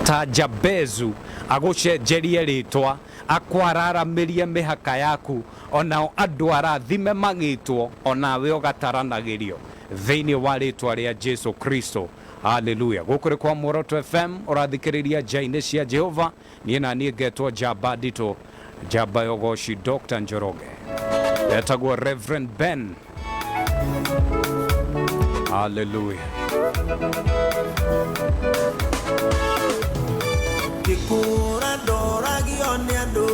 Ta Jabezu, agũcenjerie rĩtwa, akwararamĩrie mĩhaka yaku, o nao andũ arathime magĩtwo, o nawe ũgataranagĩrio thĩinĩ wa rĩtwa rĩa Jesu Kristo. Haleluya. Gũkũ nĩ kwa Muoroto FM, ũrathikĩrĩria nja-inĩ cia Jehova. Niĩ na niĩ ngetwo Njamba Nditũ, Njamba ya Ũgoci, Dr. Njoroge. Etagwo Reverend Ben. Haleluya. Ngĩkũra ndoragio nĩ andũ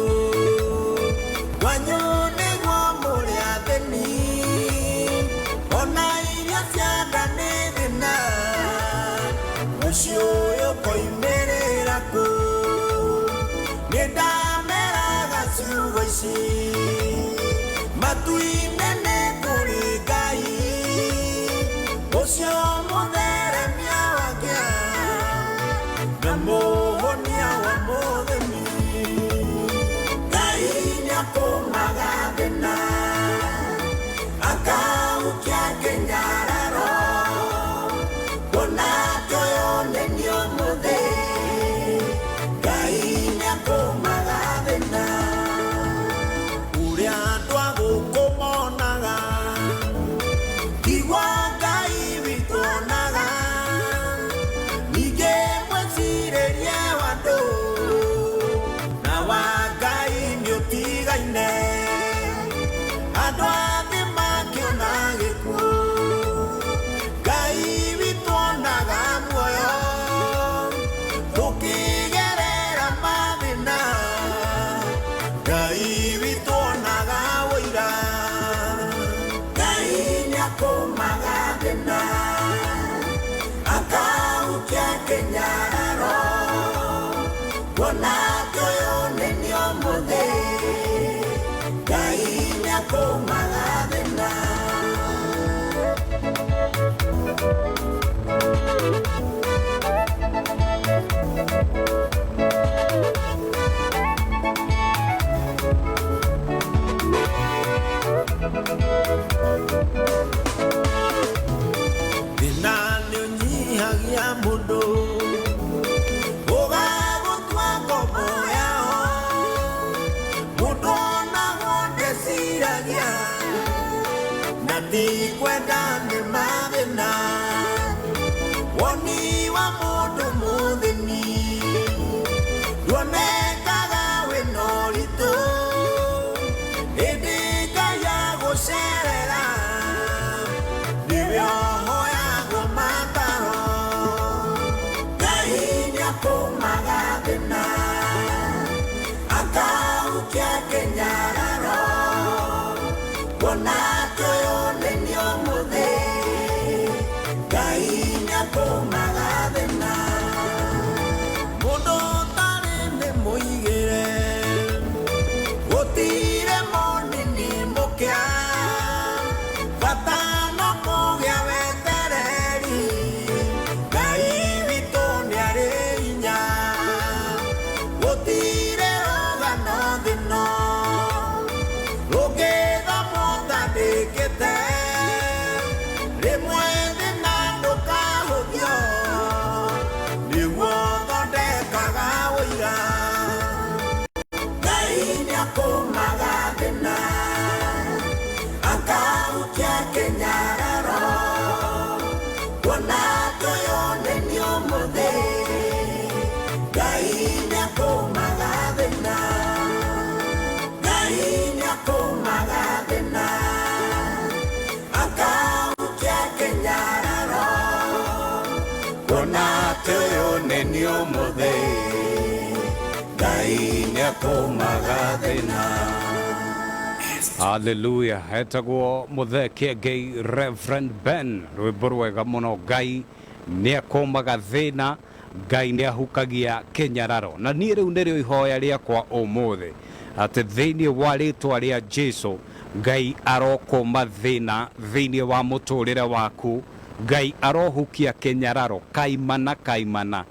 kwanyu nĩguo mũrĩ athĩni ona irio cia nda nĩ thĩna mũciĩ ũyũ koimĩrĩra kũ nĩ ndameraga ciugo ici matu-inĩ nĩ kũrĩ Ngai ũcio mũtheremia wa ngĩa na mũhonia wa mũthĩni. Ngai nĩakũmaga thĩna akahukia kĩnyararo kuona atĩ ũyũ nĩ niĩ ũmũthĩ. Ngai nĩakũmaga thĩna ũrĩa andũ a gũkũ monaga tiguo Ngai witũ onaga. Ningĩ mwĩcirĩrie wa andũ na wa Ngai nĩũtigaine. Andũ a thĩ makĩona gĩkuũ, Ngai witũ onaga muoyo. Tũkĩgerera mathĩna, Ngai witũ onaga ũira. Ngai nĩakũmaga thĩna akahukia kĩnyararo kuona atĩ ũyũ nĩ niĩ ũmũthĩ. Ngai nĩakũmaga thĩna. Thĩna nĩũnyihagia mũndũ ũgagũtua ngombo yao. Mũndũ onagwo ndeciragia na ti kwenda nĩ mathĩna. Woni wa mũndũ mũthĩni nduonekaga wĩna ũritũ, ĩndĩ Ngai agũcerera nĩwe ũhoyagwo mataro. Ngai nĩakũmaga thĩna akahukia kĩnyararo kuona atĩ ũyũ nĩ niĩ ũmũthĩ. Ngai nĩakũmaga thĩna. Mũndũ ũtarĩ nĩ mũigĩre gũtirĩ mũnini mũkĩa bata no kũgĩa wetereri. Ngai witũ nĩarĩ hinya gũtirĩ rũgano thĩ-ĩno rũngĩthomwo ũtandĩkĩte. Rĩmwe thĩna ndũkahũthio nĩguo ũthondekaga ũira. Ngai nĩakũmaga thĩna akahukia kĩnyararo kuona atĩ ũyũ nĩ niĩ ũmũthĩ. Ngai nĩakũmaga thĩna. Ngai nĩakũmaga thĩna akahukia kĩnyararo kuona atĩ ũyũ nĩ niĩ ũmũthĩ. Ngai nĩakũmaga thĩna. Haleluya. Etagwo Mũthee Kĩengei Reverend Ben, rwĩmbo rwega mũno. Ngai nĩakũmaga thĩna, Ngai nĩahukagia kĩnyararo. Na niĩ rĩu nĩrĩo ihoya rĩakwa ũmũthĩ, atĩ thĩinĩ wa rĩtwa rĩa Jesu, Ngai arokũma thĩna thĩinĩ wa mũtũrĩre waku. Ngai arohukia kĩnyararo kaimana kaimana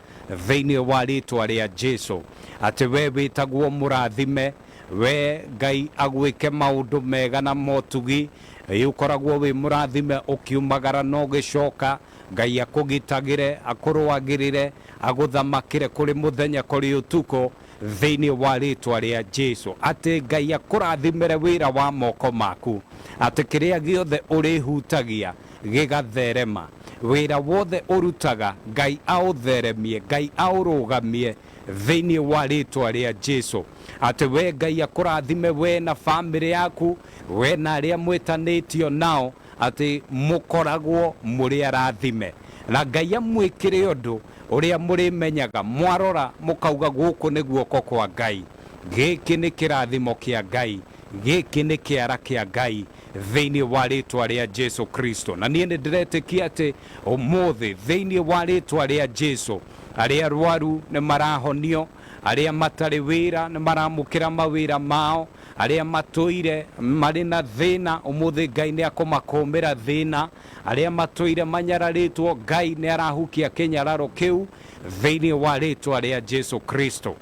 thĩinĩ wa rĩtwa rĩa Jesu, atĩ we wĩtagwo mũrathime, we Ngai agwĩke maũndũ mega na motugi. Ĩ ũkoragwo wĩ mũrathime ũkiumagara na ũgĩcoka. Ngai akũgitagĩre, akũrũagĩrĩre, agũthamakĩre kũrĩ mũthenya kũrĩ ũtukũ thĩinĩ wa rĩtwa rĩa Jesu. Atĩ Ngai akũrathimĩre wĩra wa moko maku, atĩ kĩrĩa gĩothe ũrĩhutagia gĩgatherema, wĩra wothe ũrutaga Ngai aũtheremie, Ngai aũrũgamie thĩinĩ wa rĩtwa rĩa Jesu. Atĩ we Ngai akũrathime we na bamĩrĩ yaku, we na arĩa mwĩtanĩtio nao, atĩ mũkoragwo mũrĩ arathime, na Ngai amwĩkĩre ũndũ ũrĩa mũrĩmenyaga mwarora mũkauga gũkũ nĩ guoko kwa Ngai, gĩkĩ nĩ kĩrathimo kĩa Ngai, gĩkĩ nĩ kĩara kĩa Ngai thĩinĩ wa rĩtwa rĩa Jesu Kristo. Na niĩ nĩ ndĩretĩkia atĩ ũmũthĩ thĩinĩ wa rĩtwa rĩa Jesu arĩa arwaru nĩ marahonio, arĩa matarĩ wĩra nĩ maramũkĩra mawĩra mao, arĩa matũire marĩ na thĩna ũmũthĩ Ngai nĩ akũmakũmĩra thĩna, arĩa matũire manyararĩtwo Ngai nĩ arahukia kĩnyararo kĩu thĩinĩ wa rĩtwa rĩa Jesu Kristo.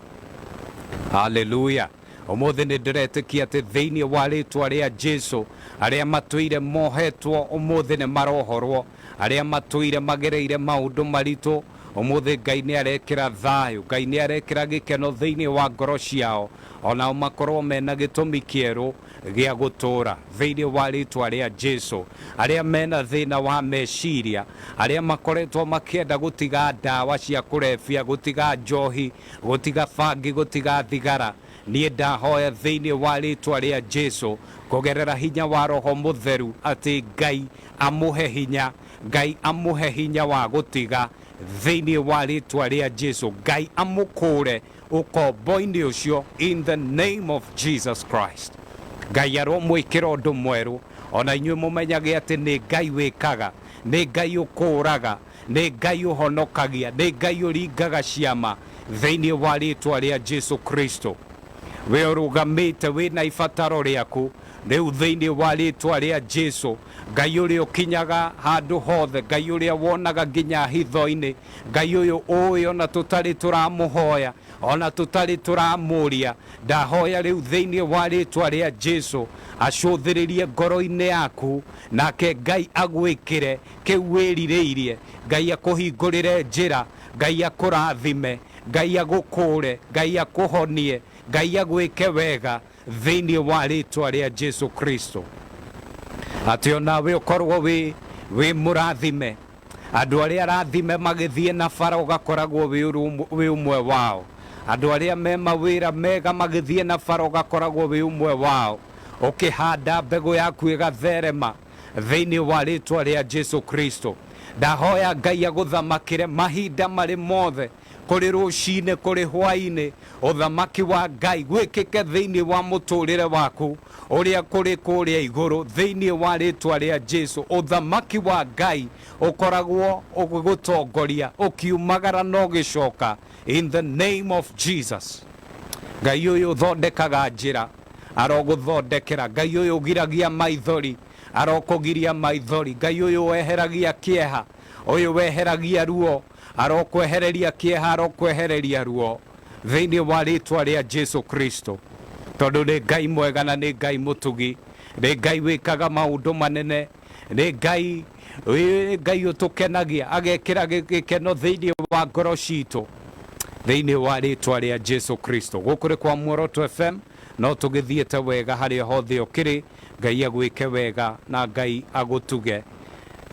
Haleluya. Ũmũthĩ nĩ ndĩretĩkia atĩ thĩinĩ wa rĩtwa rĩa Jesu arĩa matũire mohetwo ũmũthĩ nĩ marohorwo, arĩa matũire magereire maũndũ maritũ ũmũthĩ Ngai nĩ arekĩra thayũ, Ngai nĩ arekĩra gĩkeno thĩinĩ wa ngoro ciao, onao makorwo mena gĩtũmi kĩerũ gĩa gũtũũra thĩinĩ wa rĩtwa rĩa Jesu. Arĩa mena thĩna wa meciria, arĩa makoretwo makĩenda gũtiga ndawa cia kũrebia, gũtiga njohi, gũtiga bangi, gũtiga thigara, niĩ ndahoya thĩinĩ wa rĩtwa rĩa Jesu kũgerera hinya wa Roho Mũtheru atĩ Ngai amũhe hinya, Ngai amũhe hinya wa gũtiga thĩinĩ wa rĩtwa rĩa Jesu. Ngai amũkũre ũkombo-inĩ ũcio in the name of Jesus Christ. Ngai aromwĩkĩra ũndũ mwerũ, ona inyuĩ mũmenyage atĩ nĩ Ngai wĩkaga, nĩ Ngai ũkũũraga, nĩ Ngai ũhonokagia, nĩ Ngai ũringaga ciama thĩinĩ wa rĩtwa rĩa Jesu Kristo. We ũrũgamĩte wĩna ibataro rĩaku rĩu thĩinĩ wa rĩtwa rĩa Jesu, Ngai ũrĩa ũkinyaga handũ hothe, Ngai ũrĩa wonaga nginya hitho-inĩ, Ngai ũyũ ũĩ ona tũtarĩ tũramũhoya, ona tũtarĩ tũramũria, ndahoya rĩu thĩinĩ wa rĩtwa rĩa Jesu acũthĩrĩrie ngoro-inĩ yaku, nake Ngai agwĩkĩre kĩu wĩrirĩirie, Ngai akũhingũrĩre njĩra, Ngai akũrathime, Ngai agũkũũre, Ngai akũhonie, Ngai agwĩke wega thĩinĩ wa rĩtwa rĩa Jesu Kristo. Atĩ onawe ũkorwo wĩ mũrathime, andũ arĩa arathime magĩthiĩ na bara ũgakoragwo wĩ ũmwe wao, andũ arĩa me mawĩra mega magĩthiĩ na bara ũgakoragwo wĩ ũmwe wao, ũkĩhanda mbegũ yaku ĩgatherema thĩinĩ wa rĩtwa rĩa Jesu Kristo. Ndahoya Ngai agũthamakĩre mahinda marĩ mothe, kũrĩ rũcinĩ kũrĩ hwainĩ, ũthamaki wa Ngai gwĩkĩke thĩinĩ wa mũtũrĩre waku ũrĩa kũrĩ kũrĩa igũrũ thĩinĩ wa rĩtwa rĩa Jesu. Ũthamaki wa Ngai ũkoragwo ũgĩgũtongoria ũkiumagara na ũgĩcoka in the name of Jesus. Ngai ũyũ ũthondekaga njĩra arogũthondekera, Ngai ũyũ ũgiragia maithori arokũgiria maithori, Ngai ũyũ weheragia kĩeha, ũyũ weheragia ruo arokwehereria kĩeha, arokwehereria ruo thĩinĩ wa rĩtwa rĩa Jesu Kristo. Tondũ nĩ Ngai mwega na nĩ Ngai mũtugi, nĩ Ngai wĩkaga maũndũ manene, nĩ Ngai Ngai ũtũkenagia agekĩra gĩkeno thĩinĩ wa ngoro citũ thĩinĩ wa rĩtwa rĩa Jesu Kristo. Gũkũ nĩ kwa Muoroto FM, no tũgĩthiĩte wega harĩa hothe ũkĩrĩ. Ngai agwĩke wega na Ngai agũtuge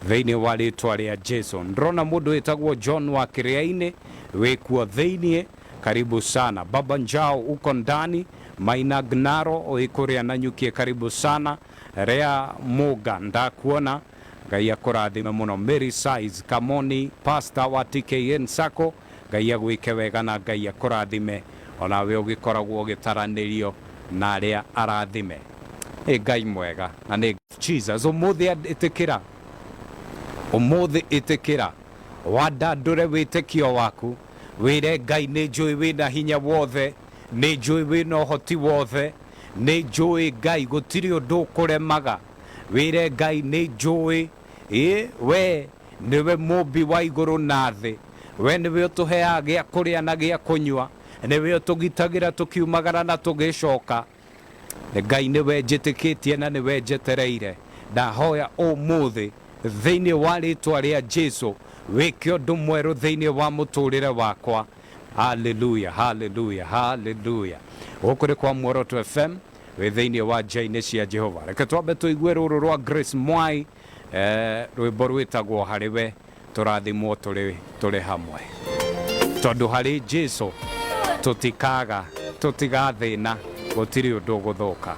thĩinĩ wa rĩtwa rĩa Jesu. Ndĩrona mũndũ wĩtagwo John wa Kĩrĩa-inĩ wĩkuo thĩinĩ, karibu sana. Baba Njao uko ndani, Maina Gnaro wĩ kũrĩa Nanyukie, karibu sana. Rea Muga ndakuona, Ngai akũrathime mũno. Mary Size Kamoni, pastor wa TKN Sacco, Ngai agwĩke wega na Ngai akũrathime onawe ũgĩkoragwo ũgĩtaranĩrio na arĩa arathime. Nĩ Ngai mwega na nĩ Jesus. Ũmũthĩ ĩtĩkĩra, ũmũthĩ ĩtĩkĩra, wandandũre wĩtĩkio waku, wĩre Ngai nĩ njũĩ wĩna hinya wothe, nĩ njũĩ wĩna ũhoti wothe, nĩ njũĩ Ngai gũtirĩ ũndũ ũkũremaga. Wĩre Ngai nĩ njũĩ ĩ we nĩwe mũmbi wa igũrũ na thĩ, we nĩwe ũtũheaga gĩa kũrĩa na gĩa kũnyua, nĩwe ũtũgitagĩra tũkiumagara na tũgĩcoka. Ngai nĩwe njĩtĩkĩtie na nĩwe njetereire. Ndahoya ũmũthĩ thĩinĩ wa rĩtwa rĩa Jesu wĩke ũndũ mwerũ thĩinĩ wa mũtũrĩre wakwa. Haleluya, haleluya, haleluya. Gũkũ nĩ kwa Muoroto FM wĩ thĩinĩ wa nja-inĩ cia Jehova. Reke twambe tũigue rũrũ rwa Grace Mwai, rwĩmbo rwĩtagwo harĩ we tũrathimwo tũrĩ hamwe, tondũ harĩ Jesu tũtikaga, tũtigathĩna, gũtirĩ ũndũ ũgũthũka.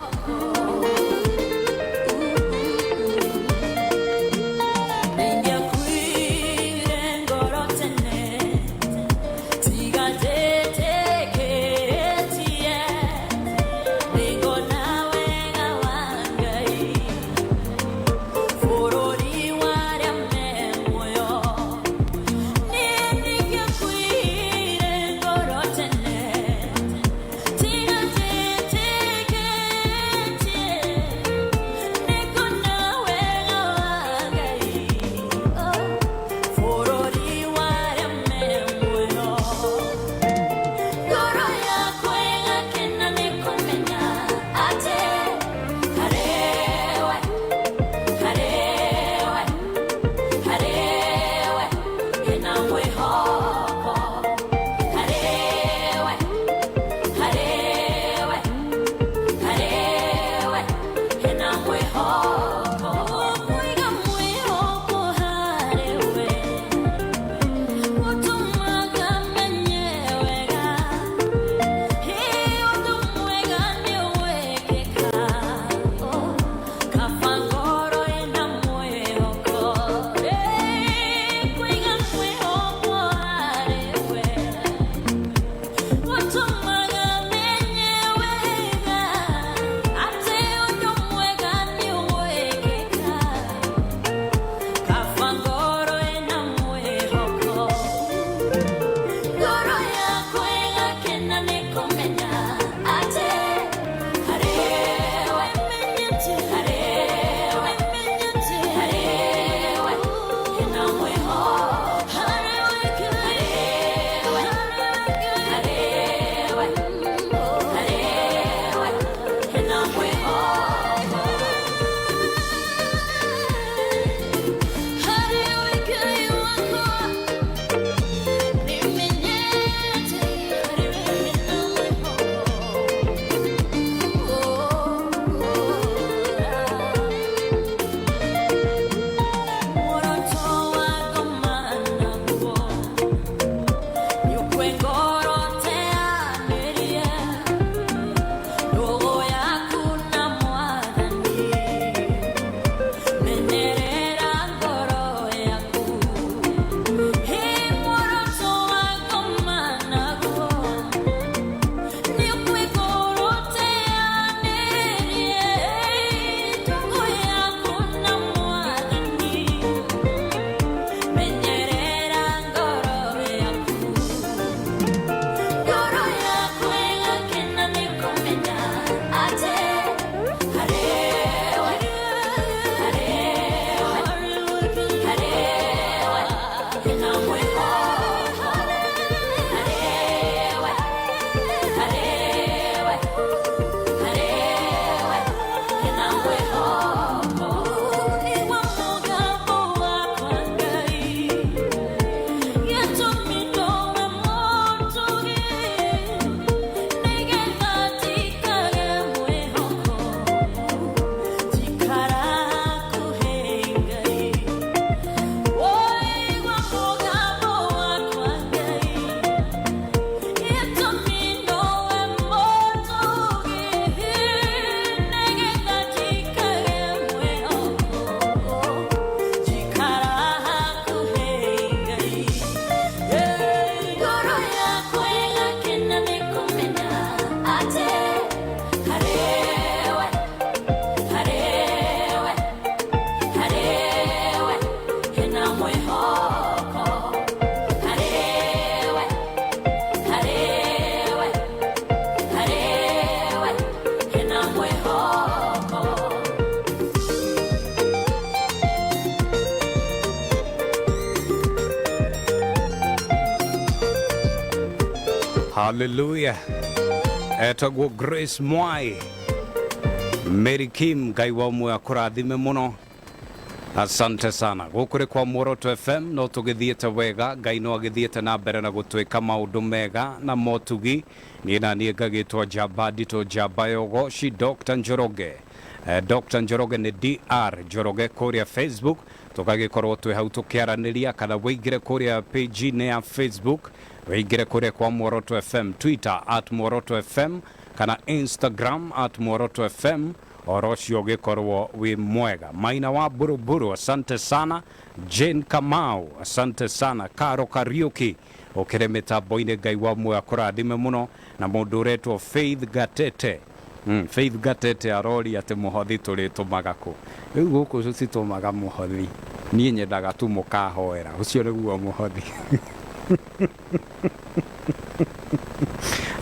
Haleluya. Etagwo Grace Mwai. Mary Kim, Ngai wa muoyo akũrathime mũno. Asante sana. Gũkũ nĩ kwa Muoroto FM, no tũgĩthiĩte wega, Ngai no agĩthiĩte na mbere na gũtwĩka maũndũ mega na motugi. Niĩ na niĩ ngagĩtwo Njamba Nditũ Njamba Yogo, shi Dr. Njoroge. Dr. Njoroge nĩ DR Njoroge kũrĩa Facebook, tũgagĩkorwo twĩ hau tũkĩaranĩria, kana wĩingĩre kũrĩa page-inĩ ya Facebook, wĩingĩre kũrĩa kwa Muoroto FM, Twitter at Muoroto FM, kana Instagram at Muoroto FM, oro ũcio ũgĩkorwo wĩ mwega. Maina wa Buruburu, asante sana. Jane Kamau, asante sana. Karo Kariuki, ũkĩrĩ mĩtambo-inĩ, Ngai wa muoyo akũrathime mũno. Na mũndũ ũretwo Faith Gatete, Faith Gatete aroria atĩ mũhothi tũrĩtũmaga kũ? Rĩu gũkũ tũtitũmaga mũhothi, niĩ nyendaga tu mũkahoera, ũcio nĩguo mũhothi.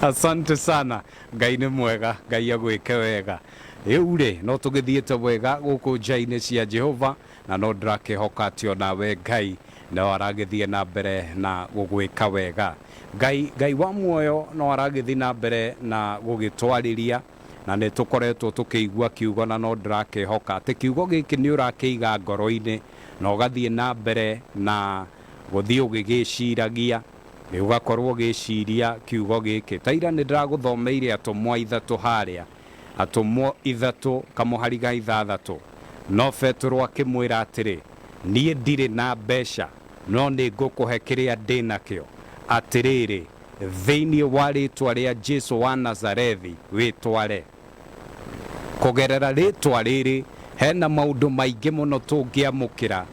Asante sana. Ngai nĩ mwega, Ngai agwĩke wega. Rĩu rĩ, no tũgĩthiĩte wega gũkũ nja-inĩ cia Jehova, na no ndĩrakĩhoka atĩ onawe Ngai no aragĩthiĩ na mbere na gũgwĩka wega. Ngai, Ngai wa muoyo no aragĩthiĩ na mbere na gũgĩtwarĩria, na nĩ tũkoretwo tũkĩigua kiugo, na no ndĩrakĩhoka atĩ kiugo gĩkĩ nĩ ũrakĩiga ngoro-inĩ na ũgathiĩ na mbere na gũthiĩ ũgĩgĩciragia, nĩ ũgakorwo ũgĩciria kiugo gĩkĩ. Ta ira nĩ ndĩragũthomeire atũmwo ithatũ harĩa, atũmwo ithatũ kamũhari ga ithathatũ. No Petero akĩmwĩra atĩrĩ, niĩ ndirĩ na mbeca, no nĩ ngũkũhe kĩrĩa ndĩ nakĩo. Atĩrĩrĩ, thĩinĩ wa rĩtwa rĩa Jesu wa Nazarethi, wĩtware. Kũgerera rĩtwa rĩrĩ, hena maũndũ maingĩ mũno tũngĩamũkĩra.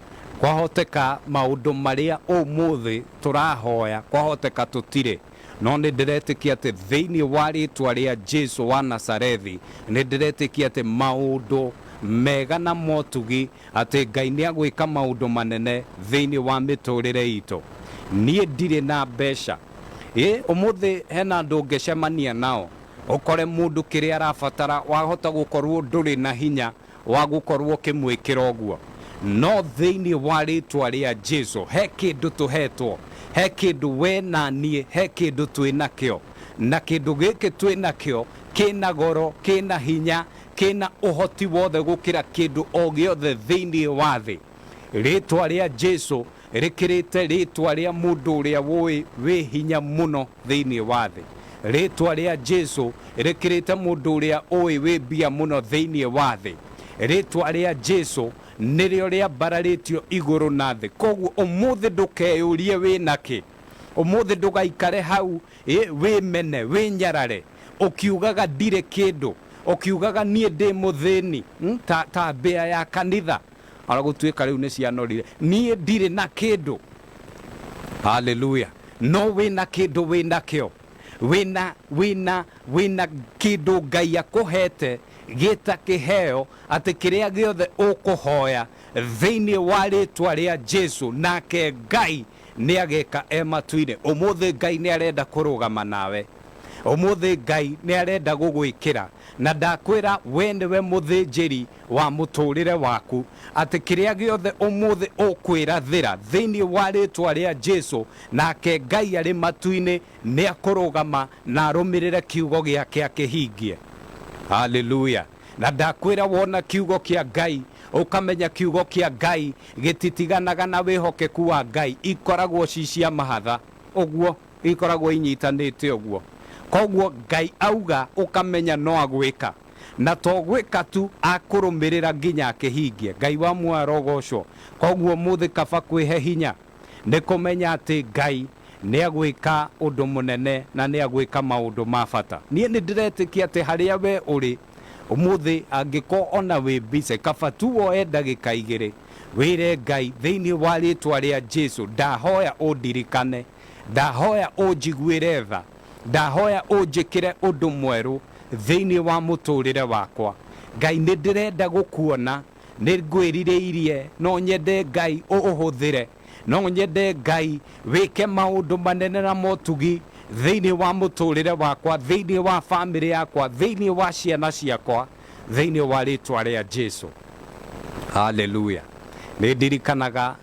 Kwahoteka maũndũ marĩa ũmũthĩ tũrahoya, kwahoteka tũtirĩ. No nĩ ndĩretĩkia atĩ thĩinĩ wa rĩtwa rĩa Jesu wa Nazarethi, nĩ ndĩretĩkia atĩ maũndũ mega na motugi, atĩ Ngai nĩ agwĩka maũndũ manene thĩinĩ wa mĩtũrĩre itũ. Niĩ ndirĩ na mbeca. Ĩ, ũmũthĩ hena andũ ũngĩcemania nao, ũkore mũndũ kĩrĩa arabatara, wahota gũkorwo ndũrĩ na hinya wa gũkorwo ũkĩmwĩkĩra ũguo. No thĩinĩ wa rĩtwa rĩa Jesu, he kĩndũ tũhetwo, he kĩndũ we na niĩ, he kĩndũ twĩ nakĩo. Na kĩndũ gĩkĩ twĩ nakĩo kĩna goro, kĩna hinya, kĩna ũhoti wothe gũkĩra kĩndũ o gĩothe thĩinĩ wa thĩ. Rĩtwa rĩa Jesu rĩkĩrĩte rĩtwa rĩa mũndũ ũrĩa wũĩ wĩ hinya mũno thĩinĩ wa thĩ. Rĩtwa rĩa Jesu rĩkĩrĩte mũndũ ũrĩa ũĩ wĩ mbia mũno thĩinĩ wa thĩ. Rĩtwa rĩa Jesu nĩrĩo rĩambararĩtio igũrũ na thĩ. Koguo ũmũthĩ ndũkeyũrie wĩ nakĩ, ũmũthĩ ndũgaikare hau wĩmene, wĩnyarare, ũkiugaga ndirĩ kĩndũ, ũkiugaga niĩ ndĩ mũthĩni, ta mbĩa ya kanitha, ona gũtuĩka rĩu nĩ cianorire, niĩ ndirĩ na kĩndũ. Haleluya. No wĩna kĩndũ, wĩna kĩo, wĩna, wĩna, wĩna kĩndũ Ngai akũhete gĩta kĩheo, atĩ kĩrĩa gĩothe ũkũhoya thĩinĩ wa rĩtwa rĩa Jesu, nake Ngai nĩ ageka e matu-inĩ. Ũmũthĩ Ngai nĩ arenda kũrũgama nawe, ũmũthĩ Ngai nĩ arenda gũgwĩkĩra, na ndakwĩra we nĩwe mũthĩnjĩri wa mũtũrĩre waku, atĩ kĩrĩa gĩothe ũmũthĩ ũkwĩrathĩra thĩinĩ wa rĩtwa rĩa Jesu, nake Ngai arĩ matu-inĩ nĩ akũrũgama na arũmĩrĩre kiugo gĩake akĩhingie. Haleluya. Na ndakwĩra wona kiugo kĩa Ngai, ũkamenya kiugo kĩa Ngai gĩtitiganaga na wĩhokeku wa Ngai, ikoragwo ci cia mahatha ũguo, ikoragwo inyitanĩte ũguo. Koguo Ngai auga ũkamenya no agwĩka, na to gwĩka tu, akũrũmĩrĩra nginya akĩhingie. Ngai wa muoyo arogocwo. Koguo ũmũthĩ kaba kwĩhe hinya nĩ kũmenya atĩ Ngai nĩ agwĩka ũndũ mũnene na nĩ agwĩka maũndũ ma bata. Niĩ nĩ ndĩretĩkia atĩ harĩa we ũrĩ ũmũthĩ, angĩkorwo ona wĩ busy, kaba tu woe ndagĩka igĩrĩ wĩre Ngai thĩinĩ wa rĩtwa rĩa Jesu, ndahoya ũndirikane, ndahoya ũnjiguĩre tha, ndahoya ũnjĩkĩre ũndũ mwerũ thĩinĩ wa mũtũrĩre wakwa. Ngai nĩ ndĩrenda gũkuona, nĩ ngwĩrirĩirie, no nyende Ngai ũhũthĩre, no nyende Ngai wĩke maũndũ manene na motugi thĩinĩ wa mũtũrĩre wakwa, thĩinĩ wa bamĩrĩ yakwa, thĩinĩ wa ciana ciakwa, thĩinĩ wa rĩtwa rĩa Jesu. Haleluya. Nĩ ndirikanaga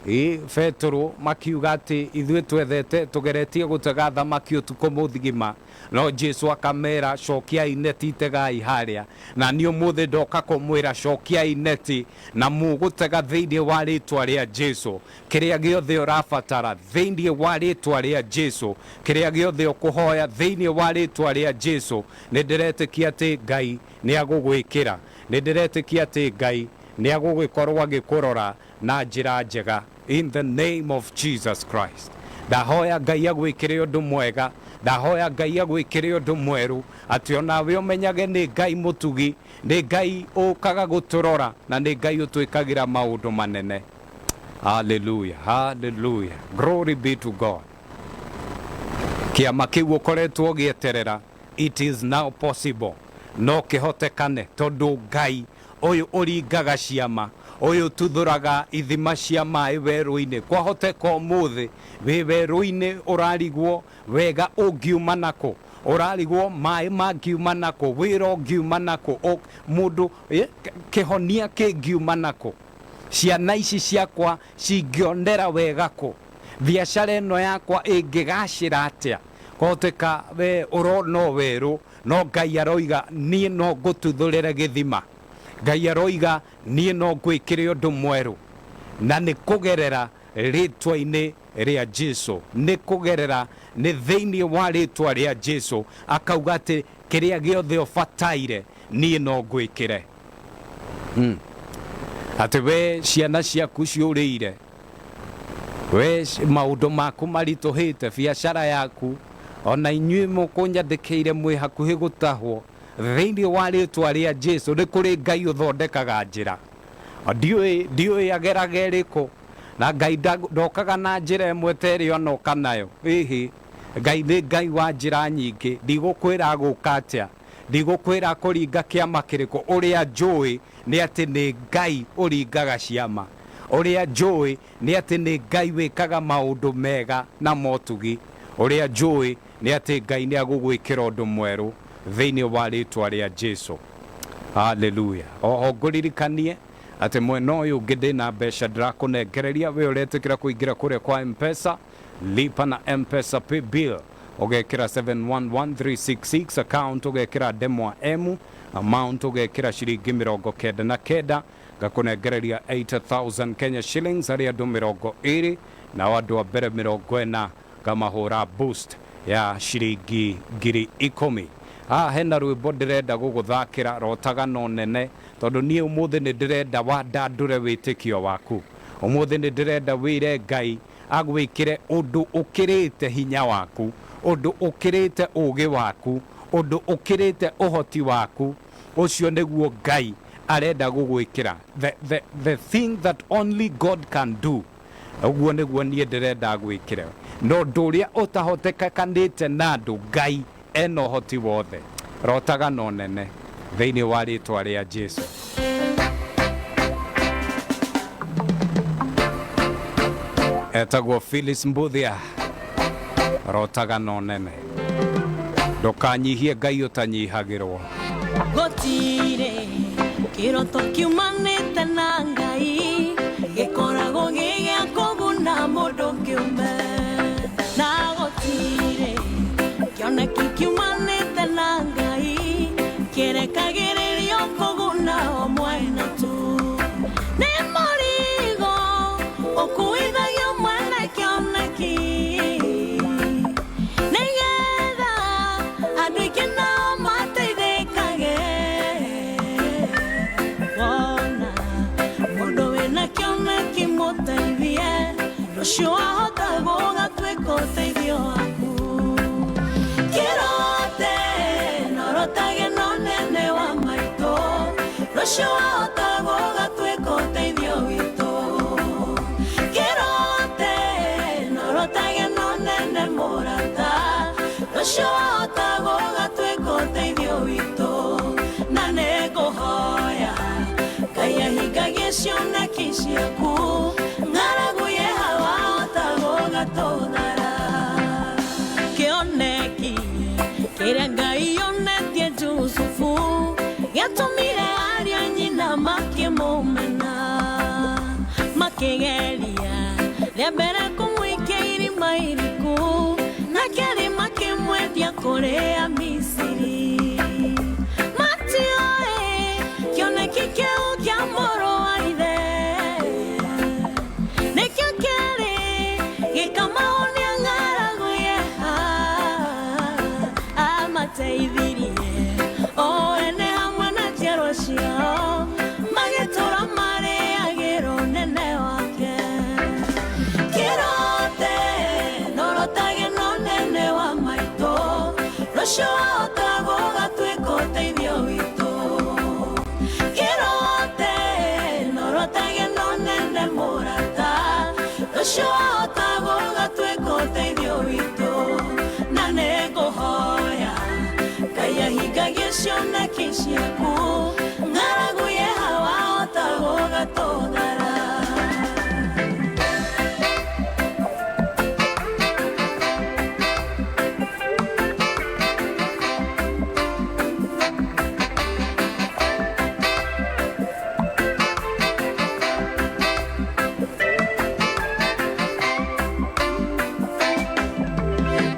Ĩ Betũrũ makiuga atĩ ithuĩ twethete tũgeretie gũtega thamaki ũtukũ mũthigima, no Jesu akamera cokiai neti tegai harĩa. Na niĩ ũmũthĩ ndoka kũmwĩra cokiai neti na mũgũtega thĩinĩ wa rĩtwa rĩa Jesu. Kĩrĩa gĩothe ũrabatara thĩinĩ wa rĩtwa rĩa Jesu, kĩrĩa gĩothe ũkũhoya thĩinĩ wa rĩtwa rĩa Jesu, nĩ ndĩretĩkia atĩ Ngai nĩ agũgwĩkĩra, nĩ ndĩretĩkia atĩ Ngai nĩ agũgĩkorwo agĩkũrora na njĩra njega, in the name of Jesus Christ. Ndahoya Ngai agwĩkĩre ũndũ mwega, ndahoya Ngai agwĩkĩre ũndũ mwerũ, atĩ onawe ũmenyage nĩ Ngai mũtugi, nĩ Ngai ũkaga gũtũrora, na nĩ Ngai ũtwĩkagĩra maũndũ manene. Hallelujah, hallelujah, glory be to God. Kĩama kĩu ũkoretwo ũgĩeterera, it is now possible, no kĩhotekane tondũ Ngai ũyũ ũringaga ciama, ũyũ ũtuthũraga ithima cia maĩ werũ-inĩ. Kwahoteka ũmũthĩ wĩ werũ-inĩ ũrarigwo wega ũngiuma nakũ, ũrarigwo maĩ mangiuma nakũ, wĩra ũngiuma nakũ, mũndũ kĩhonia kĩngiuma nakũ, ciana ici ciakwa cingĩonera wega kũ, biacara ĩno yakwa ĩngĩgacĩra atĩa. Kwahoteka we ũrona werũ, no Ngai aroiga niĩ no ngũtuthũrĩre gĩthima. Ngai aroiga niĩ no ngwĩkĩre ũndũ mwerũ, na nĩ kũgerera rĩtwa-inĩ rĩa Jesu, nĩ kũgerera nĩ thĩinĩ wa rĩtwa rĩa Jesu. Akauga atĩ kĩrĩa gĩothe ũbataire niĩ no ngwĩkĩre. Atĩ we ciana ciaku ciũrĩire, we maũndũ maku maritũhĩte, biacara yaku, ona inyuĩ mũkũnyandĩkĩire mwĩ hakuhĩ gũtahwo, thĩinĩ wa rĩtwa rĩa Jesu nĩ kũrĩ Ngai ũthondekaga njĩra. Ndiũĩ ageraga ĩrĩkũ, na Ngai ndokaga na njĩra ĩmwe ta ĩrĩa onoka nayo. Ĩhĩ, Ngai nĩ Ngai wa njĩra nyingĩ. Ndigũkwĩra agũka atĩa, ndigũkwĩra kũringa kĩama kĩrĩkũ. Ũrĩa njũĩ nĩ atĩ nĩ Ngai ũringaga ciama, ũrĩa njũĩ nĩ atĩ nĩ Ngai wĩkaga maũndũ mega na motugi, ũrĩa njũĩ nĩ atĩ Ngai nĩ agũgwĩkĩra ũndũ mwerũ thĩinĩ wa rĩtwa rĩa Jesu. Hallelujah. Oho ngũririkanie atĩ mwena ũyũ ũngĩ ndĩna mbeca ndĩrakũnengereria, we ũretĩkĩra kũingĩra kũrĩa kwa M-Pesa, lipa na M-Pesa pay bill, ũgekĩra 711366, account ũgekĩra ndemwa M, amount ũgekĩra ciringi 99, ngakũnengereria 8000 Kenya shillings harĩ andũ 20, nao andũ a mbere 40 ngamahũra boost ya ciringi 10,000. Haha hena rwĩmbo ndĩrenda gũgũthakĩra, rotaga no nene, tondũ niĩ ũmũthĩ nĩ ndĩrenda wandandũre wĩtĩkio waku. Ũmũthĩ nĩ ndĩrenda wĩre Ngai agwĩkĩre ũndũ ũkĩrĩte hinya waku, ũndũ ũkĩrĩte ũũgĩ waku, ũndũ ũkĩrĩte ũhoti waku. Ũcio nĩguo Ngai arenda gũgwĩkĩra, the thing that only God can do. Ũguo nĩguo niĩ ndĩrenda gwĩkĩra, no ũndũ ũrĩa ũtahotekanĩte na andũ, Ngai ena ũhoti wothe. Rotaga no nene thĩinĩ wa rĩtwa rĩa Jesu. Etagwo Phyllis Mbuthia, rotaga no nene. Ndũkanyihie Ngai ũtanyihagĩrwo. Gũtirĩ kĩroto kiumanĩte na Ngai gĩkoragwo gĩ gĩa kũguna mũndũ kĩũmbe, na gũtirĩ kĩoneki kiumanĩte na Ngai kĩrekagĩrĩrio kũguna o mwena tu. Nĩ mũrigo ũkuithagio mwene kĩoneki, nĩgetha andũ aingĩ nao mateithĩkage. Wona mũndũ wĩna kĩoneki mũteithie, rũciũ ahota gũgatuĩka ũteithio waku. Kĩrote norotage no nene wa maitũ, rũciũ ahota gũgatuĩka ũteithio witũ. Kĩrote norotage no nene mũrata, rũciũ ahota gũgatuĩka ũteithio witũ. Na nĩngũhoya Ngai ahingagie cioneki ciaku, ng'aragu ye hawa ahota gũgatũthara. Kĩoneki kĩrĩa Ngai onetie Jusufu gĩatũmire ariũ a nyina makĩmũmena, makĩgeria Rĩa mbere kũmũikia irima iriku, na kerĩ makĩmwendia kũrĩ Amisiri. Matioĩ kĩoneki kĩu kĩa mũrũ wa ithe, nĩkĩo kĩarĩ gĩkamahonia ng'aragu yeha. Amateithirie o ene hamwe na njiarwa ciao, magĩtũũra marĩagĩra ũnene wake. Kĩrote norotage na ũnene wa maitũ, rũciũ wahota gũgatuĩka ũteithio witũ. Kĩrote norotage na ũnene mũrata, rũciũ wahota gũgatuĩka ũteithio witũ. Na nĩngũhoya Ngai ahingagie cioneki ciaku, ng'aragu yeha wahota gũgatũthara.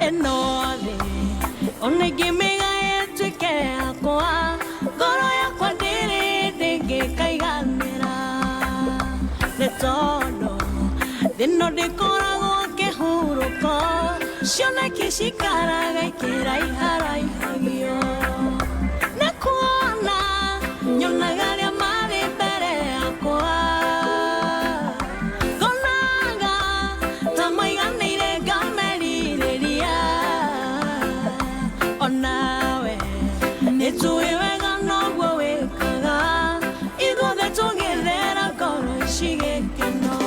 Ĩno thĩ ona ingĩmĩgaya ĩtuĩke yakwa, ngoro yakwa ndĩrĩ ndĩngĩkaiganĩra, nĩ tondũ thĩ ĩno ndĩkoragwo kĩhurũko, cioneki cikaraga ikĩraiharaihagia. Nĩ kuona nyonaga arĩa marĩ mbere yakwa, ngonaga ta maiganĩire ngamerirĩria. Onawe nĩtũĩ wega noguo wĩkaga, ithuothe tũgĩthera ngoro ici gĩkeno.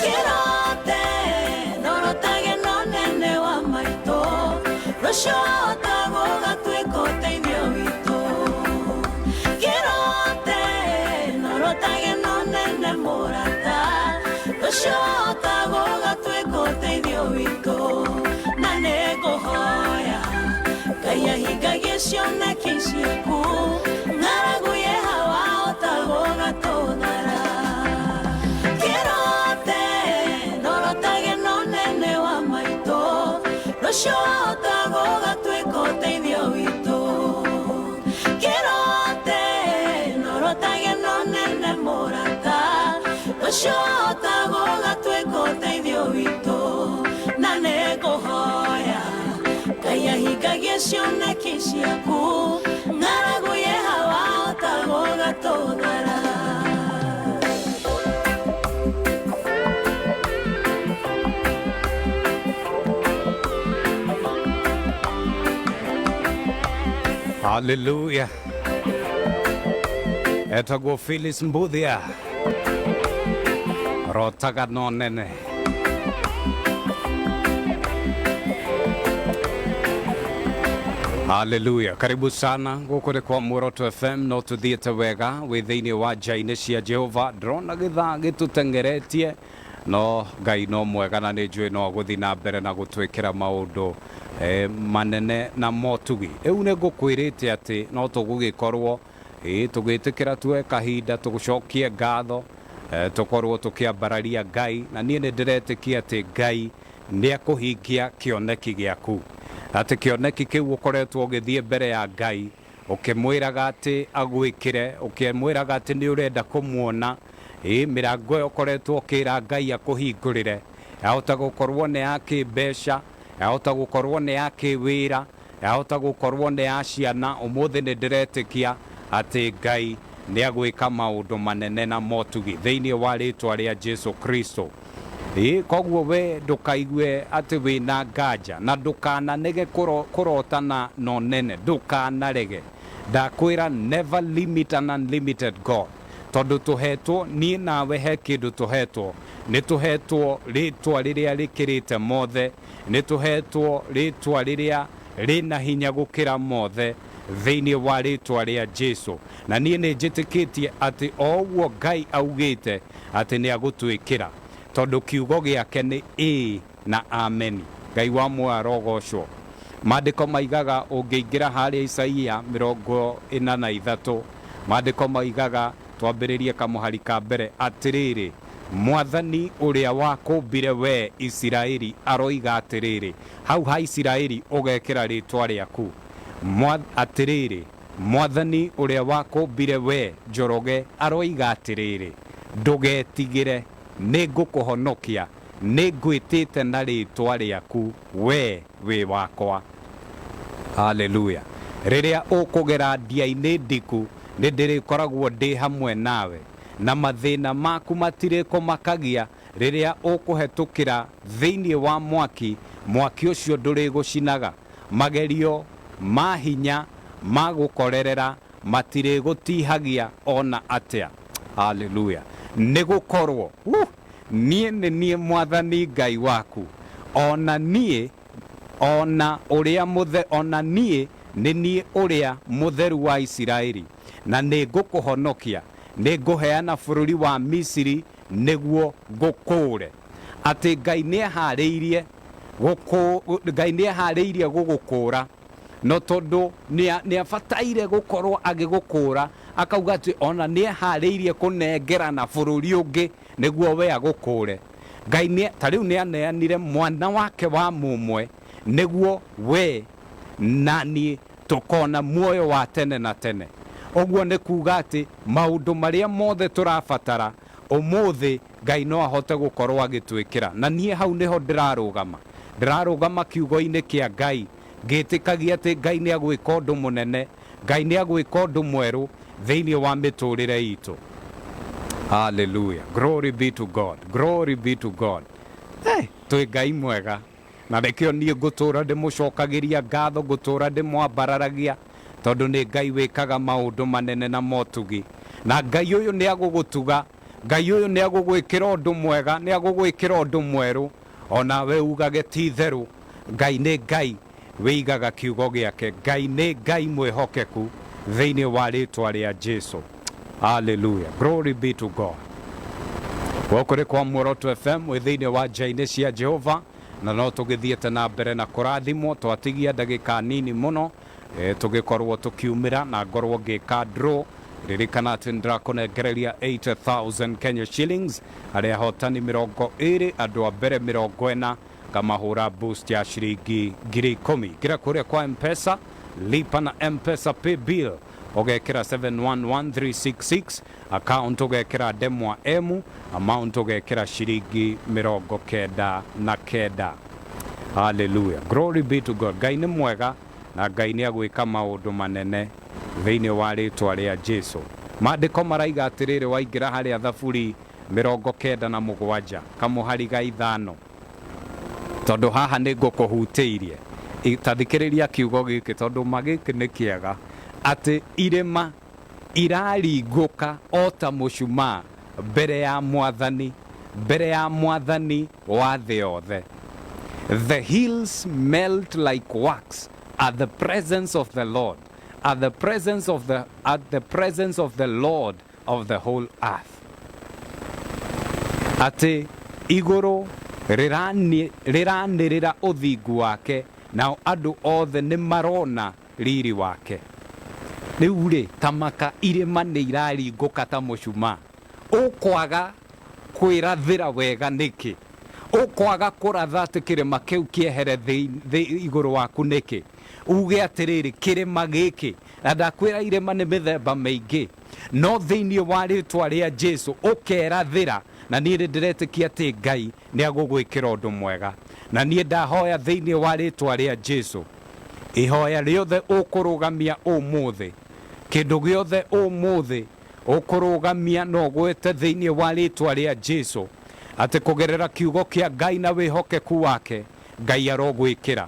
Kĩrote ndorotage na ũnene wa maitũ, rũciũ wahota gũgatuĩka ũteithio witũ. Kĩrote ndorotage na ũnene mũrata, rũciũ wahota gũgatuĩka ũteithio witũ. Na nĩngũhoya Ngai ahingagie cioneki ciaku, ng'aragu yeha wahota gũgatũthara. Kĩrote ndorotage na ũnene wa maitũ, rũciũ wahota gũgatuĩka ũteithio witũ. Kĩrote ndorotage na ũnene mũrata, rũciũ wahota gũgatuĩka ũteithio witũ. Na nĩngũhoya Ngai ahingagie cioneki ciaku, ng'aragu yeha wahota gũgatũthara. Haleluya. Etagwo Phyllis Mbuthia, rotaga no nene. Haleluya, karibu sana gũkũ nĩ kwa Muoroto FM. No tũthiĩte wega wĩ thĩinĩ wa nja-inĩ cia Jehova. Ndĩrona gĩthaa gĩtũteng'eretie, no Ngai no mwega na nĩ njũĩ no agũthiĩ na mbere na gũtwĩkĩra maũndũ manene na motugi. Rĩu nĩ ngũkwĩrĩte atĩ no tũgũgĩkorwo tũgĩtĩkĩra tuoe kahinda tũgũcokie ngatho, tũkorwo tũkĩambararia Ngai, na niĩ nĩ ndĩretĩkia atĩ Ngai nĩ akũhingia kĩoneki gĩaku, atĩ kĩoneki kĩu ũkoretwo ũgĩthiĩ mbere ya Ngai ũkĩmwĩraga atĩ agwĩkĩre, ũkĩmwĩraga atĩ nĩ ũrenda kũmuona. Mĩrango ĩyo ũkoretwo ũkĩra Ngai akũhingũrĩre, yahota gũkorwo nĩ ya kĩmbeca, yahota gũkorwo nĩ ya kĩwĩra, yahota gũkorwo nĩ ya ciana. Ũmũthĩ nĩ ndĩretĩkia atĩ Ngai nĩ agwĩka maũndũ manene na motugi thĩinĩ wa rĩtwa rĩa Jesu Kristo. Koguo we ndũkaigue atĩ wĩna nganja, na ndũkananege kũrotana na ũnene, ndũkanarege. Ndakwĩra, never limit an unlimited God, tondũ tũhetwo niĩ nawe he kĩndũ tũhetwo. Nĩ tũhetwo rĩtwa rĩrĩa rĩkĩrĩte mothe, nĩ tũhetwo rĩtwa rĩrĩa rĩna hinya gũkĩra mothe, thĩinĩ wa rĩtwa rĩa Jesu. Na niĩ nĩ njĩtĩkĩtie atĩ o ũguo Ngai augĩte atĩ nĩ agũtwĩkĩra, tondũ kiugo gĩake nĩ ĩĩ na ameni. Ngai wa muoyo arogocwo. Maandĩko maigaga, ũngĩingĩra harĩa Isaia 43, maandĩko maigaga, twambĩrĩrie kamũhari ka mbere, atĩrĩrĩ, Mwathani ũrĩa wakũmbire wee Isiraeli aroiga atĩrĩrĩ, hau ha Isiraeli ũgekĩra rĩtwa rĩaku. Atĩrĩrĩ, Mwathani ũrĩa wakũmbire wee Njoroge aroiga atĩrĩrĩ, ndũgetigĩre, nĩngũkũhonokia, nĩngwĩtĩte na rĩtwa rĩaku, wee wĩ wakwa. Haleluya! Rĩrĩa ũkũgera ndia-inĩ ndiku, nĩndĩrĩkoragwo ndĩ hamwe nawe, na mathĩna maku matirĩkũmakagia. Rĩrĩa ũkũhetũkĩra thĩinĩ wa mwaki, mwaki ũcio ndũrĩgũcinaga, magerio ma hinya ma gũkorerera matirĩgũtihagia o na atĩa. Haleluya! Nĩgũkorwo niĩ nĩ niĩ Mwathani Ngai waku, o na niĩ o na ũrĩa mũthe o na niĩ nĩ niĩ ũrĩa Mũtheru wa Isiraeli, na nĩngũkũhonokia, nĩngũheana bũrũri wa Misiri nĩguo ngũkũũre. Atĩ Ngai nĩeharĩirie gũkũ Ngai nĩeharĩirie gũgũkũũra, no tondũ nĩabataire gũkorwo agĩgũkũũra, akauga atĩ ona nĩeharĩirie kũnengerana bũrũri ũngĩ nĩguo we agũkũũre. Ngai nĩ ta rĩu nĩaneanire mwana wake wa mũmwe nĩguo we na niĩ tũkona muoyo wa tene na tene. Ũguo nĩ kuga atĩ maũndũ marĩa mothe tũrabatara ũmũthĩ Ngai no ahote gũkorwo agĩtwĩkĩra. Na niĩ hau nĩho ndĩrarũgama, ndĩrarũgama kiugo-inĩ kĩa Ngai ngĩtĩkagia atĩ Ngai nĩ agwĩka ũndũ mũnene, Ngai nĩ agwĩka ũndũ mwerũ thĩinĩ wa mĩtũrĩre itũ. Hallelujah. Glory be to God. Glory be to God. Hey, twĩ Ngai mwega na nĩkĩo niĩ ngũtũra ndĩmũcokagĩria ngatho, ngũtũra ndĩmwambararagia, tondũ nĩ Ngai wĩkaga maũndũ manene na motugi. Na Ngai ũyũ nĩ agũgũtuga, Ngai ũyũ nĩ agũgwĩkĩra ũndũ mwega, nĩ agũgwĩkĩra ũndũ mwerũ, onawe ugage ti itherũ Ngai nĩ Ngai wĩigaga kiugo gĩake. Ngai nĩ Ngai mwĩhokeku thĩinĩ wa rĩtwa rĩa Jesu. Hallelujah. Glory be to God. Gũkũ nĩ kwa Muoroto FM wĩ thĩinĩ wa nja-inĩ cia Jehova, na no tũgĩthiĩte na mbere na kũrathimwo. Twatigia ndagĩka nini mũno tũgĩkorwo tũkiumĩra na ngorwo ngĩka draw. Ririkana atĩ nĩndĩrakũnengereria 80,000 Kenya shillings arĩa ahotani 20, andũ a mbere 40 ngamahũra boost ya ciringi 10,000. Ingĩra kũrĩa kwa M-Pesa, lipa na M-Pesa pay bill, ũgekĩra 711366, account ũgekĩra ndemwa M, amount ũgekĩra ciringi 99. Hallelujah. Glory be to God. Ngai nĩ mwega na Ngai nĩ agwĩka maũndũ manene thĩinĩ wa rĩtwa rĩa Jesu. Maandĩko maraiga atĩrĩrĩ, waingĩra harĩa Thaburi 97 kamũhari ga 5, tondũ haha nĩ ngũkũhutĩirie, ta thikĩrĩria kiugo gĩkĩ, tondũ ma gĩkĩ nĩ kĩega, atĩ irĩma iraringũka o ta mũcumaa mbere ya Mwathani, mbere ya Mwathani wa thĩ yothe. The hills melt like wax at the presence of the Lord, at the presence of the, at the presence of the Lord of the whole earth. Atĩ igũrũ rĩranĩrĩra ũthingu wake, nao andũ othe nĩ marona riri wake. Rĩu rĩ, tamaka irĩma nĩ iraringũka ta mũcumaa, ũkwaga kwĩrathĩra wega nĩkĩ? Ũkwaga kũratha atĩ kĩrĩma kĩu kĩehere igũrũ waku nĩkĩ? Uge atĩrĩrĩ, kĩrĩma gĩkĩ, na ndakwĩra irĩma nĩ mĩthemba mĩingĩ, no thĩinĩ wa rĩtwa rĩa Jesu ũkerathĩra, na niĩ nĩ ndĩretĩkia atĩ Ngai nĩ agũgwĩkĩra ũndũ mwega. Na niĩ ndahoya thĩinĩ wa rĩtwa rĩa Jesu, ihoya rĩothe ũkũrũgamia ũmũthĩ, kĩndũ gĩothe ũmũthĩ ũkũrũgamia na ũgwete thĩinĩ wa rĩtwa rĩa Jesu, atĩ kũgerera kiugo kĩa Ngai na wĩhokeku wake, Ngai arogwĩkĩra.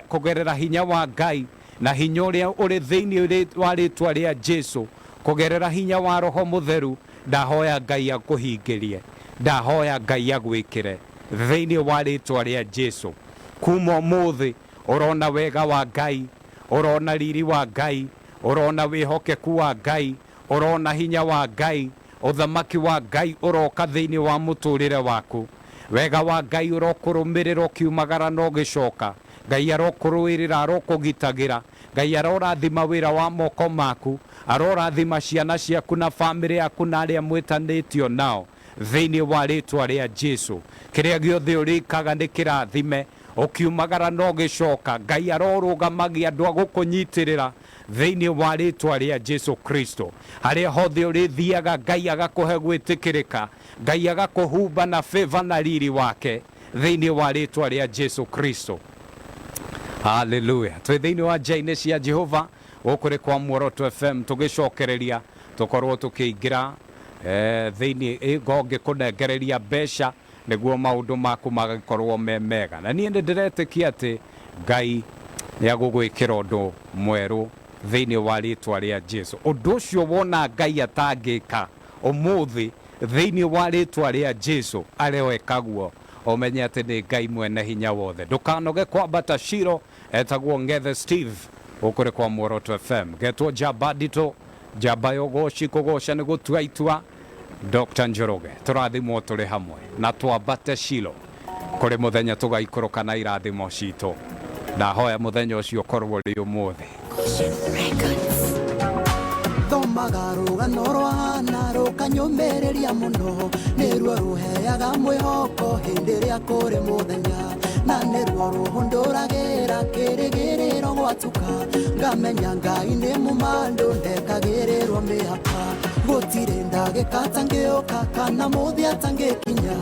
Kũgerera hinya wa Ngai na hinya ũrĩa ũrĩ thĩinĩ wa rĩtwa rĩa Jesu, kũgerera hinya wa Roho Mũtheru, ndahoya Ngai akũhingĩrie, ndahoya Ngai agwĩkĩre thĩinĩ wa rĩtwa rĩa Jesu. Kuma ũmũthĩ ũrona wega wa Ngai, ũrona riri wa Ngai, ũrona wĩhokeku wa Ngai, ũrona hinya wa Ngai, ũthamaki wa Ngai ũroka thĩinĩ wa mũtũrĩre waku. Wega wa Ngai ũrokũrũmĩrĩra ũkiumagara na ũgĩcoka. Ngai arokũrũĩrĩra, arokũgitagĩra. Ngai arorathima wĩra wa moko maku, arorathima ciana ciaku na bamĩrĩ yaku na arĩa mwĩtanĩtio nao. Thĩinĩ wa rĩtwa rĩa Jesu, kĩrĩa gĩothe ũrĩkaga nĩ kĩrathime. Ũkiumagara na ũgĩcoka, Ngai arorũgamagia andũ a gũkũnyitĩrĩra thĩinĩ wa rĩtwa rĩa Jesu Kristo. Harĩa hothe ũrĩthiaga, Ngai agakũhe gwĩtĩkĩrĩka, Ngai agakũhumba na favor na riri wake thĩinĩ wa rĩtwa rĩa Jesu Kristo. Haleluya. Twĩ thĩinĩ wa nja-inĩ cia Jehova gũkũ nĩ kwa Muoroto FM, tũgĩcokereria tũkorwo tũkĩingĩra thĩinĩ ngo ngĩkũnengereria mbeca nĩguo maũndũ maku magĩkorwo me mega. Na niĩ nĩ ndĩretĩkia atĩ Ngai nĩ agũgwĩkĩra ũndũ mwerũ thĩinĩ wa rĩtwa rĩa Jesu. Ũndũ ũcio wona Ngai atangĩka ũmũthĩ thĩinĩ wa rĩtwa rĩa Jesu, areweka guo, ũmenye atĩ nĩ Ngai mwene hinya wothe. Ndũkanoge kwambata Shilo. Etagwo Ngethe Steve, gũkũ nĩ kwa Muoroto FM. Getwo njamba nditũ, njamba ya ũgoci, kũgoca nĩ gũtua itua. Dr. Njoroge, tũrathimwo tũrĩ hamwe na twambate Shilo kũrĩ mũthenya tũgaikũrũka na irathimo citũ. Ndahoya mũthenya ũcio ũkorwo ũrĩ ũmũthĩ. Thomaga rũgano rwa Hana rũkanyũmĩrĩria mũno, nĩruo rũheaga mwĩhoko hĩndĩ ĩrĩa kũrĩ mũthenya, na nĩruo rũhũndũragĩra kĩrĩgĩrĩro gwatuka, ngamenya Ngai nĩ mũmandũ ndekagĩrĩrwo mĩhaka. Gũtirĩ ndagĩka atangĩũka kana mũthĩ atangĩkinya,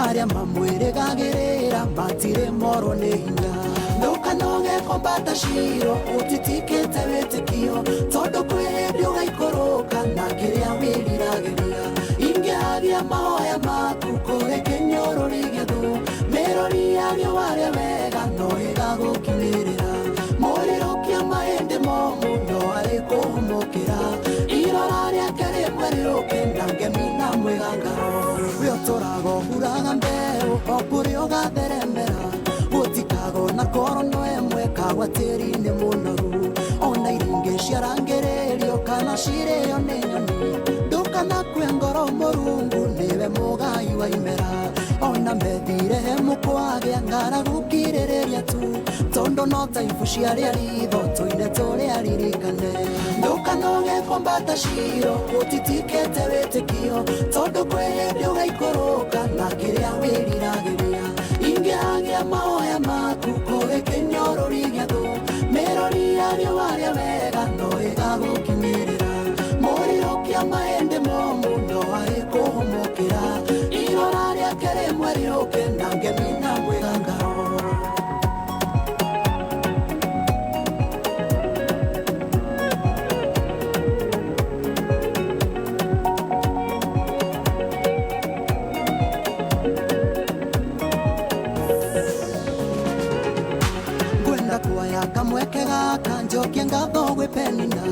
arĩa mamwĩrĩgagĩrĩra matirĩ morwo nĩ hinya. Ndũkanoge kwambata Shilo ũtitikĩte wĩtĩkio, tondũ kwĩ hĩndĩ ũgaikũrũka na kĩrĩa wĩriragĩria. Ingĩhagia mahoya maku kũrĩ kĩnyũrũri gĩthũ, mĩrũri ya riũa rĩa wega no ĩgagũkinyĩrĩra. Mũrĩrũkia mahĩndĩ momũ no arĩkũhũmũkĩra, irora rĩake rĩmwe rĩũke na ngemi na mwĩgangaro. We ũtũraga ũhuraga mbeũ o kũrĩa ũgatheremera, gũtikagwo na korono ĩmwe kagwa tĩri-inĩ mũnoru. Ona iringĩ ciarangĩrĩrio kana cirĩo nĩ nyoni, ndũkanakue ngoro Mũrungu nĩwe mũgai wa imera. Ona methire he mũkwagĩa ng'aragu kirĩrĩria tu, tondũ no ta ibu cia rĩa ritho tũine tũrĩa ririkane. Ndũkanoge kwambata Shilo ũtitikĩte wĩtĩkio, tondũ kwĩ hĩndĩ ũgaikũrũka na kĩrĩa wĩriragĩria. Ingĩhagia mahoya maku kũrĩ kĩnyũrũri gĩa thũ, mĩrũri ya riũa rĩa wega no ĩgagũkinyĩrĩra. Mũrĩrũkia mahĩndĩ momũ no arĩkũhũmũkĩra, irora rĩake rĩmwe rĩũke na ngemi na mwĩgangaro. Ngwenda kuoya kamweke gaka njokie ngatho gwĩ Penina,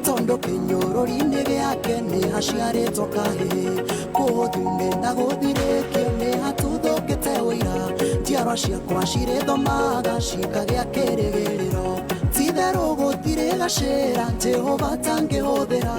tondũ kĩnyũrũri-inĩ gĩake nĩ haciarĩtwo kahĩĩ. Kũũthune na gũthirĩkio nĩ hatuthũkĩte ũira, njiarwa ciakwa cirĩthomaga cikagĩa kĩrĩgĩrĩro. Ti-itherũ gũtirĩ gacĩra Jehova atangĩhũthĩra,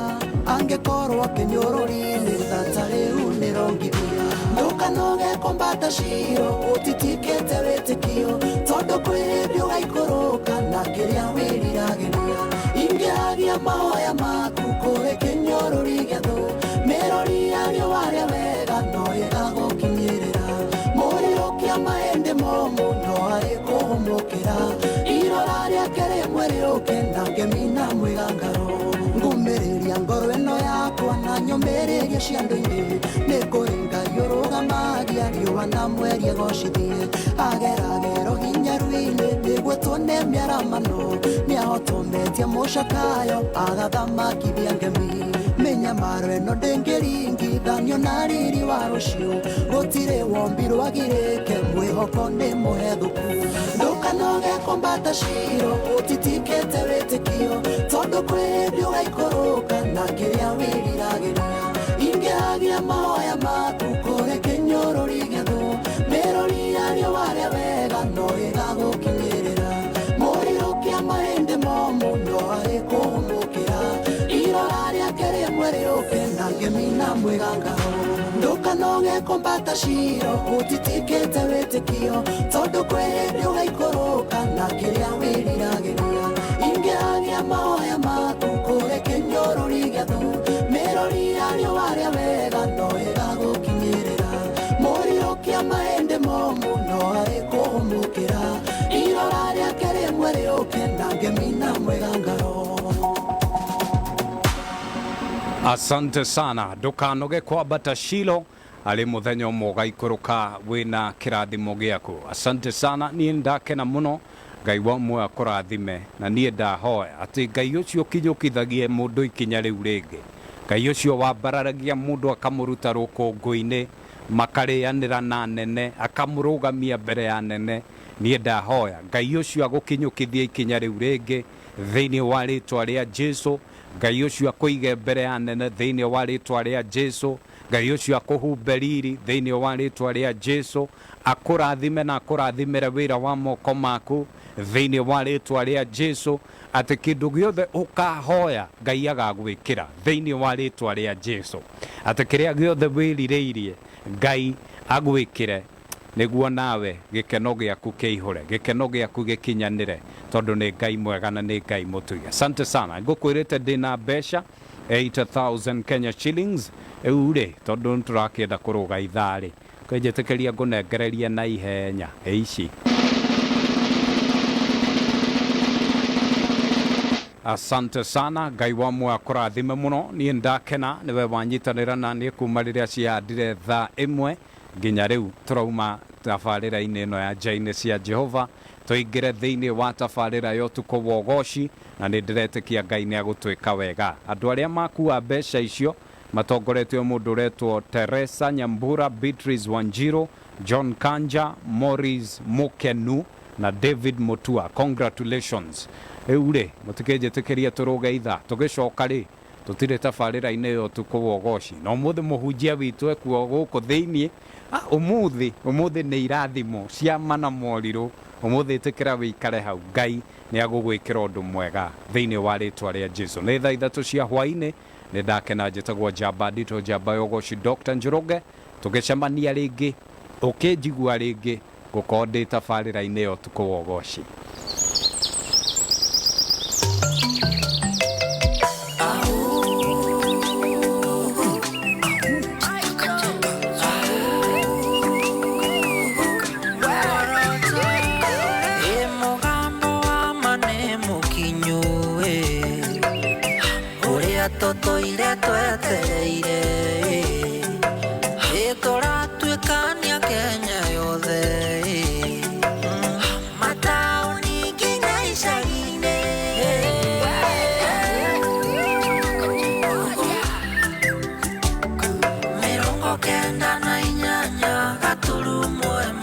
angĩkorwo kĩnyũrũri-inĩ tata rĩu nĩrongithia. Ndũkanoge kwambata Shilo ũtitikĩte wĩtĩkio, tondũ kwĩ hĩndĩ ũgaikũrũka na kĩrĩa wĩriragĩria. Ingĩhagia mahoya maku kũrĩ kĩnyũrũri gĩa thũ, mĩrũri ya riũa rĩa wega no ĩgagũkinyĩrĩra. Mũrĩrũkia mahĩndĩ momũ no arĩkũhũmũkĩra, irora rĩake rĩmwe rĩũke na ngemi na mwĩgangaro. Ngũmĩrĩria ngoro ĩno yakwa na nyũmĩrĩrie ciando-inĩ, nĩ kũrĩ Ngai ũrũgamagia riũa na mweri agocithie. Ageragĩro hinyaru-inĩ nĩguo tuone mĩaramano, nĩahotometie mũcakayo agathamakithia ngemi. Mĩnyamaro ĩno ndĩngĩringithanio na riri wa rũciũ, gũtirĩ wombi rwagirĩke mwĩhoko nĩ mũhethũku. Ndũkanoge kwambata Shilo ũtitikĩte wĩtĩkio, tondũ kwĩ hĩndĩ ũgaikũrũka na kĩrĩa wĩriragĩria. Ingĩhagia mahoya maku kũrĩ kĩnyũrũri gĩa thũ, mĩrũri ya riũa rĩa wega no ĩgagũkinyĩrĩra. Mũrĩrũkia mahĩndĩ momũ no arĩkũhũmũkĩra, irora rĩake rĩmwe rĩũke na ngemi na mwĩgangaro. Ndũkanoge kwambata Shilo ũtitikĩte wĩtĩkio, tondũ kwĩ hĩndĩ ũgaikũrũka na kĩrĩa wĩriragĩria. Ingĩhagia mahoya maku kũrĩ kĩnyũrũri gĩa thũ, mĩrũri ya riũa rĩa wega no ĩgagũkinyĩrĩra. Rĩkũhũmũkĩra irora rĩake rĩmwe rĩũke na ngemi na mwĩgangaro. Asante sana, ndukanoge kwambata Shilo arĩ mũthenya ũmwe ũgaikũrũka wĩna kĩrathimo gĩaku. Asante sana, niĩ ndakena mũno, Ngai wa muoyo akũrathime, na niĩ ndahoya atĩ Ngai ũcio ũkinyũkithagie mũndũ ikinya rĩu rĩngĩ, Ngai ũcio wambararagia mũndũ akamũruta rũkũngũ-inĩ makarĩanĩra na nene, akamũrũgamia mbere ya nene, niĩ ndahoya Ngai ũcio agũkinyũkithie ikinya rĩu rĩngĩ thĩinĩ wa rĩtwa rĩa Jesu. Ngai ũcio akũige mbere ya nene thĩinĩ wa rĩtwa rĩa Jesu. Ngai ũcio akũhumbe riri thĩinĩ wa rĩtwa rĩa Jesu, akũrathime na akũrathimĩre wĩra wa moko maku thĩinĩ wa rĩtwa rĩa Jesu, atĩ kĩndũ gĩothe ũkahoya Ngai agagwĩkĩra thĩinĩ wa rĩtwa rĩa Jesu, atĩ kĩrĩa gĩothe wĩrirĩirie Ngai agwĩkĩre nĩguo nawe gĩkeno gĩaku kĩihũre, gĩkeno gĩaku gĩkinyanĩre, tondũ nĩ Ngai mwega na nĩ Ngai mũtugi. Asante sana, ngũkwĩrĩte ndĩna mbeca 80,000 Kenya shillings rĩu rĩ, tondũ nĩtũrakĩenda kũrũga ithaa rĩ, kwenjĩtĩkĩria ngũnengererie na ihenya ici. Asante sana, Ngai wa muoyo akũrathime mũno, niĩ ndakena nĩwe wanyitanĩra na niĩ kuma rĩrĩa ciahandire thaa ĩmwe nginya rĩu tũrauma tabarĩra-inĩ ĩno ya nja-inĩ cia Jehova, tũingĩre thĩinĩ wa tabarĩra ya ũtukũ wa ũgoci, na nĩ ndĩretĩkia Ngai nĩ agũtwĩka wega. Andũ arĩa makua mbeca icio matongoretio mũndũ ũretwo Teresa Nyambura, Beatrice Wanjiru, John Kanja, Maurice Mukenu na David Mutua. Congratulations. Rĩu rĩ, mũtikĩnjĩtĩkĩrie tũrũge ithaa, tũgĩcoka rĩ tũtirĩ tabarĩra-inĩ ya ũtukũ wa ũgoci, na ũmũthĩ mũhunjia witũ ekuo gũkũ thĩinĩ. Ũmũthĩ ũmũthĩ nĩ irathimo cia mana morirũ, ũmũthĩ ĩtĩkĩra wĩikare hau, Ngai nĩ agũgwĩkĩra ũndũ mwega thĩinĩ wa rĩtwa rĩa Jesu. Nĩ thaa 3 cia hwaĩ-inĩ, nĩ ndakena, njĩtagwo Njamba Ndito, Njamba ya Ũgoci, Dr. Njoroge, tũgĩcemania rĩngĩ, ũkĩnjigua rĩngĩ ngũkorwo ndĩ tabarĩra-inĩ ya ũtukũ wa ũgoci. Ĩ mũgambo wa ma nĩ mũkinyu ĩ, ũrĩa tũtũire twetereire ĩ, tũratuĩkania Kenya yothe ĩ, mataũni nginya icagi-inĩ. 98.8.